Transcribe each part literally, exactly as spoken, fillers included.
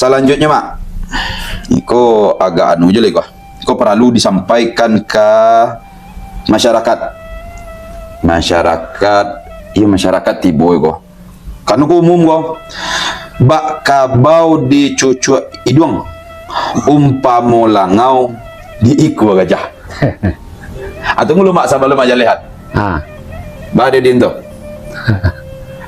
Salanjuiknyo, Mak, iko agak anu je lai ko. Iko paralu disampaikan ka masyarakat. Masyarakat, iyo, masyarakat tibo ko. Kan ko umum ko. Bak kabau dicucuak iduang, umpamo langau diikua gajah. Atau ngulu, Mak, sabalun Mak jaleh, ah. Ha. Ba ado di tu.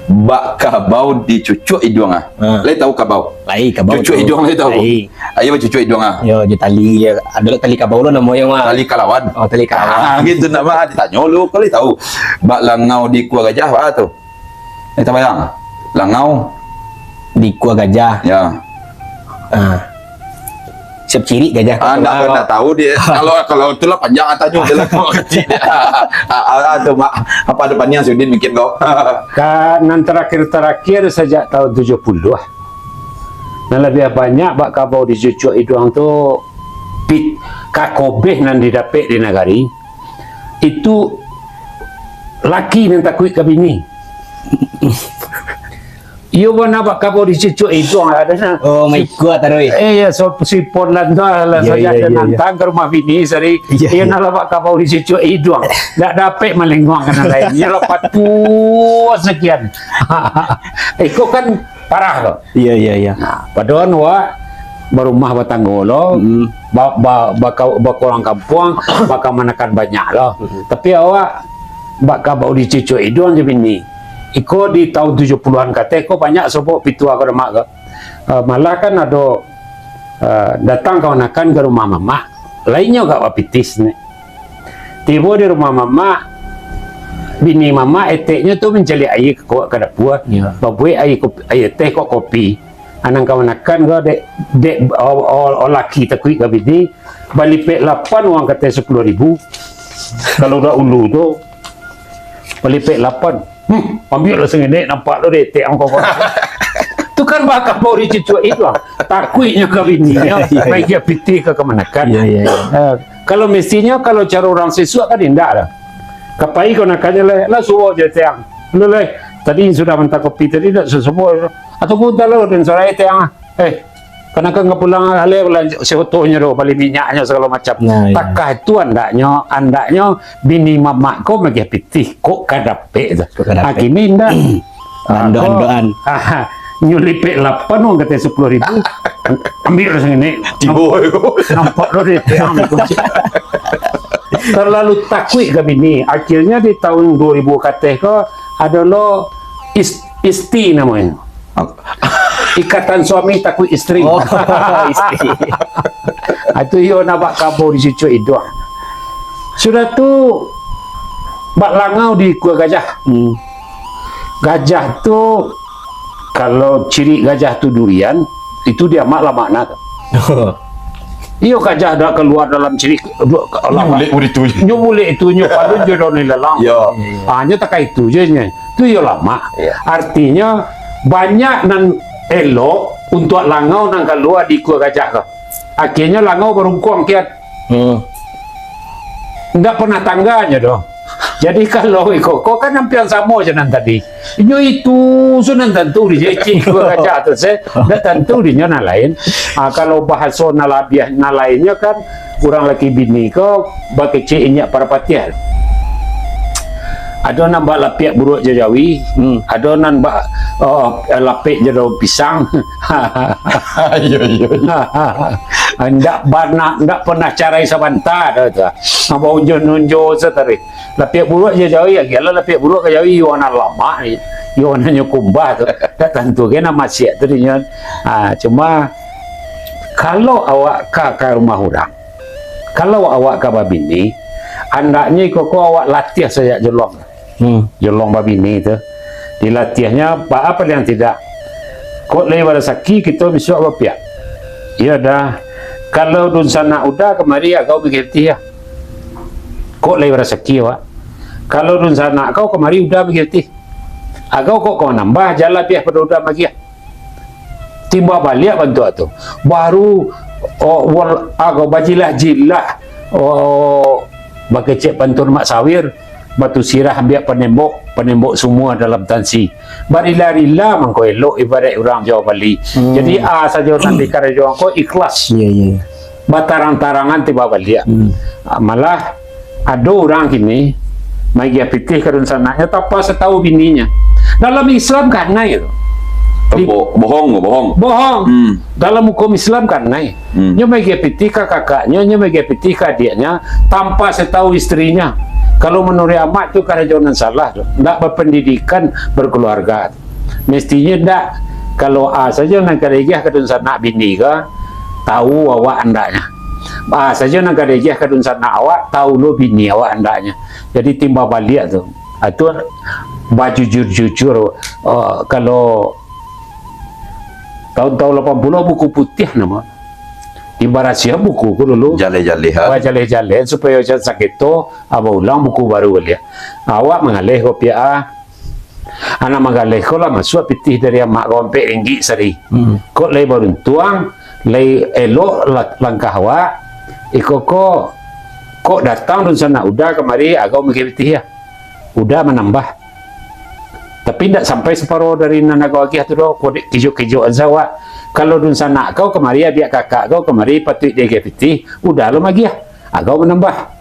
Bak kabau dicucuak iduang, ah. Ha. Lai tahu kabau? Lai, kabau Cucuak tu. Iduang lai tahu? Lai. Ayo, cucuak iduang, ah. Yo, jo tali, yo. Ado tali kabau lo namo yo, Mak. Tali kalawan. Oh, tali kalawan. Ah, gitu nak, Mak. Ditanyo lu, kau lai tahu. Bak langau diikua gajah, ba tu. Eh, tabayang. Langau. Diikua gajah. Ya. Ah. Siap cirik gajah. Ah, ndak, ndak tahu dia. Kalau, kalau itulah panjang tanyo dia lah, kalau kecil dia. Ah, ah, ah, tu, Mak. Apa ada paniang si Udin mikir kau? Ka, nan terakhir-terakhir sajak tahun tujuh puluh. Nan labiah banyak bak kabau dicucuak iduang tu, pit-, kakobeh nan didapek di nagari. Itu laki nan takuik ka bini. Iyo bana bak kabau dicucuak iduang, ado nah. Oh, maikua taruih. Eh, ya, so, si Pon lan tu lah. Iya, saja iya, iya, nantang ka rumah bini sari. Iya, iya. Iyo nah lah bak kabau dicucuak iduang. Ndak dapek malenguang ka nan lain. Iyo lah patuah sakian. Iko kan parah ko. Iya, iya, iya. Nah, padohal awak barumah batanggo lo, mm, ba-, ba-, baka-, bakurang kampuang, bakamanakan banyak lo. Mm-mm. Tapi awak bak kabau dicucuak iduang jo bini. Iko di tahun tujuh puluhan kateh ko banyak sobok pitua ko, Mak, ko. Eh, malah kan ado, eh, datang kamanakan ka rumah mamak, lainnyo agak bapitih ni. Tibo di rumah mamak, bini mamak eteknyo tu mancaliak aia ka, ka dapua. Ya. Babuek aia kopi, aia teh kok kopi. Anang kamanakan ko dek, dek, o-, o-, o-, laki takuik ka bini, balipek lapan urang kateh sapuluah ribu. Kalau dak ulu tu, balipek lapan. Hmm, ambiaklah sangenek, nampak lo dek etek ang kau. Tu kan bak kabau dicucuak iduang. Takuiknyo ka bininyo, iya, iya, iya, baiak pitih ka kamanakan. Iya, iya, iya. Eh, kalau mestinyo, kalau caro urang sisuak kan indak lah. Ka pai kamanakan lai, lah suruah je etek ang. Lo lai, tadi sudah manta kopi tadi, dak sasuo. Ataupun talo dan sorai etek ang. Eh, kamanakan ka pulang alai, pulang si otohnyo tu, bali minyaknyo sagalo macam. Nah, iya. Takah itu andaknyo, andaknyo bini mamak ko magiah pitih, kok ka dapek tu. Kok ka dapek. Ah, kini ndak. Ando-andoan. Ah, nyo lipek lapan urang kateh sapuluah ribu. Ambiak lah sangenek. Tibo. Nampak, nampak lo dek etek ang tu. Terlalu takuik ka bini. Akhirnyo di tahun dua ribu kateh ko, ado lo is-, isti namonyo. Ap-, ikatan suami takuik istri. Oh, istri. Ah, itu iyo nak bak kabau dicucuak iduang. Sudah tu, bak langau diikua gajah. Hmm. Gajah tu, kalau cirik gajah tu durian, itu diamak lah makna tu. Iyo, gajah dak kalua dalam cirik, du-, nyo bulek itu. Nyo bulek itu, nyo palun jo daun ilalang. Yo. Ah, nyo takah itu je nyo. Tu iyo lamak. Iya. Artinyo, banyak nan elok untuak langau nan kalua diikua gajah ko. Akhirnyo langau barungkuang kian. Hmm. Ndak pernah tangganyo doh. Jadi, kalau iko, ko kan ampiang samo je nan tadi. Inyo itu se nan tantu di je, cik dua kaca tu se, ndak tantu dinyo nan lain. Ah, kalau bahaso nan labiah, nan lainnyo kan, urang laki bini ko bakecek inyak parapatiah. Ado nan bak lapiak buruak jo jawi, hmm, ado nan bak, oh, lapek jo daun pisang. Iyo, iyo, iyo. Ndak bana, ndak pernah carai sabanta doh tu. Baunjo-nunjo se tadi. Lapiak buruak jo jawi, agiahlah lapiak buruak ka jawi, iyo nan lamak, iyo nan nyo kumbah tu. Ndak tantu ge nan masiak tu dinyo. Ha, cuma, kalau awak ka, ka rumah urang, kalau awak ka babini, andaknyo iko ko awak latiah sajak jolong. Hmm. Jolong babini tu. Dilatiahnyo, ba-, apa yang tidak. Kok lai barasaki, kito bisuak bapiak. Iyo dah. Kalau dunsanak Uda kamari, agau bagiah pitih, yo. Kok lai barasaki awak. Kalau dunsanak kau kamari Uda bagiah pitih. Agau kok kau nambah, jan labiah pado Uda bagiah. Timbal baliak bantuak tu. Baru, oh, wal-, agak bajilah-jilah, oh, bakecek pantun Mak Sawir, batu sirah ambiak panembok, panembok sumua dalam tansi. Barila-rila mangko elok, ibaraik urang Jawa Bali. Hmm. Jadi, a sajo nan dikarajoan ko ikhlas. Iya, iya. Batarang-tarangan tibo baliak. Hmm. Ah, malah ado urang kini maagiah pitih ka dunsanaknyo tanpa satau bininyo. Dalam Islam kanai tu. Di- Bo-, bohong, bohong. Bohong. Hmm. Dalam hukum Islam kanai. Hmm. Nyo maagiah pitih ka kakaknyo, nyo maagiah pitih ka adiaknyo, tanpa satau istrinyo. Kalau manuruik Amak tu karajo nan salah tu. Ndak bapandidikan, barkaluarga tu. Mestinyo ndak, kalau a sajo nan ka diagiah ka dunsanak bini ko, tau awak andaknyo. A sajo nan ka diagiah ka dunsanak awak, tau lo bini awak andaknyo. Jadi timbal baliak tu. A tu bajujur-jujur, eh, kalau taun-taun lapan puluah buku putiah namo. Dibarasiahan buku ko dulu. Jaleh-jaleh, ha? Bajaleh-jaleh supayo jan sakito, a baulang buku baru baliak. Awak mangaleh ko piak a. Anak manggaleh ko lah masuak pitih dari Amak ko ampek ringgik sari. Hmm. Kok lai baruntuang, lai elok la-, langkah awak, iko ko, kok datang dunsanak Uda kamari, agau maagiah pitih ya. Uda manambah. Tapi ndak sampai saparo dari nan agau agiah tu doh, kok dek kijok-kijok an sa awak. Kalau dunsanak kau kamari, adiak kakak kau kamari, patuik diagiah pitih, Uda lo maagiah. Agau manambah.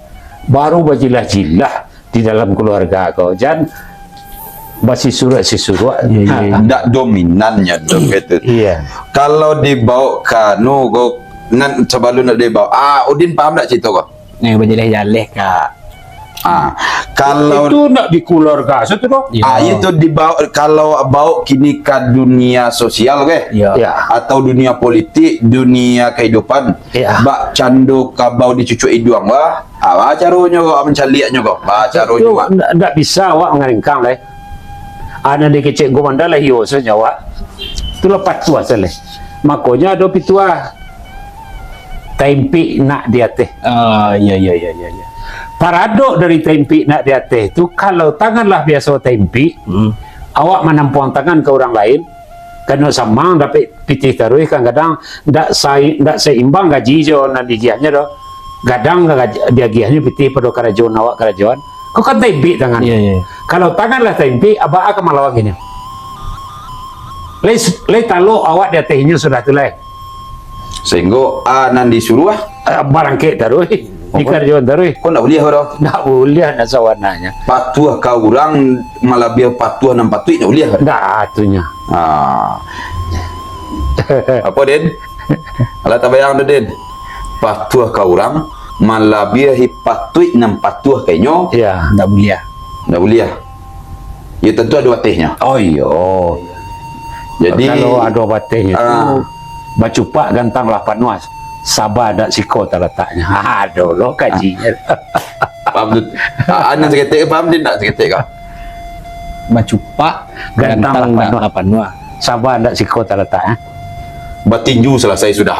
Baru bajilah-jilah di dalam kaluarga ko. Jan basisuruak-sisuruak. Iya, iya, iya. Ndak dominannya tu, gitu. Iya. Kalau dibawa ka anu ko, nan sabalun ndak dibawa. Ah, Udin paham ndak carito ko? Yang bajaleh-jaleh ka. Ah, kalau itu ndak di kaluarga, satu doh. Iya. Ah, itu dibawa, kalau bawa kini ka dunia sosial, ke? Iya. Iya. Atau dunia politik, dunia kehidupan. Iya. Bak cando kabau dicucuk iduang, wah. Ah, ba caronyo ko, mancaliaknyo ko. Ba caronyo, Mak. Ndak, ndak bisa awak mangaringkang lai. Anak dikecek gumanda lah iyo sajo awak. Itulah patuah saleh. Makonyo ado pituah. Taimpik nak di ateh. Ah, iya, iya, iya, iya, iya. Paradok dari taimpik nak di ateh tu, kalau tangan lah biaso taimpik, hmm, awak manampuang tangan ka urang lain, kano samang dapek pitih taruih, kadang-kadang ndak sai-, ndak saimbang gaji jo nan diagiahnyo doh. Gadang ka gaji, diagiahnyo pitih pado karajo nan awak karajoan. Ko kan taimpik tangan. Iya, iya. Kalau tangan lah taimpik, abaa ka malawang inyo. Lai, lai talok awak di ateh inyo sudah tu lai. Sahinggo a nan disuruah, ah, barangkek taruih, oh, dikarajoan taruih. Ko ndak buliah doh. Ndak buliah, ndak sawananyo. Patuah ka urang malabiah patuah nan patuik, ndak buliah doh. Ndak, atunyo. Ah. Apo, Din? Alah tabayang tu, Din. Patuah ka urang malabiahi patuik nan patuah ka inyo. Iya. Ndak buliah. Ndak buliah. Ya, tantu ado batehnyo. Oh, iyo. Jadi, kalau ado batehnyo tu, ah, bacupak gantang lah panuah, saba dak siko talataknyo. Ado lo kajinyo. Paham tu? Ah, nan saketek paham, Din, ndak saketek ka? Bacupak gantang lah panuah, saba dak siko talataknyo. Batinju salasai sudah.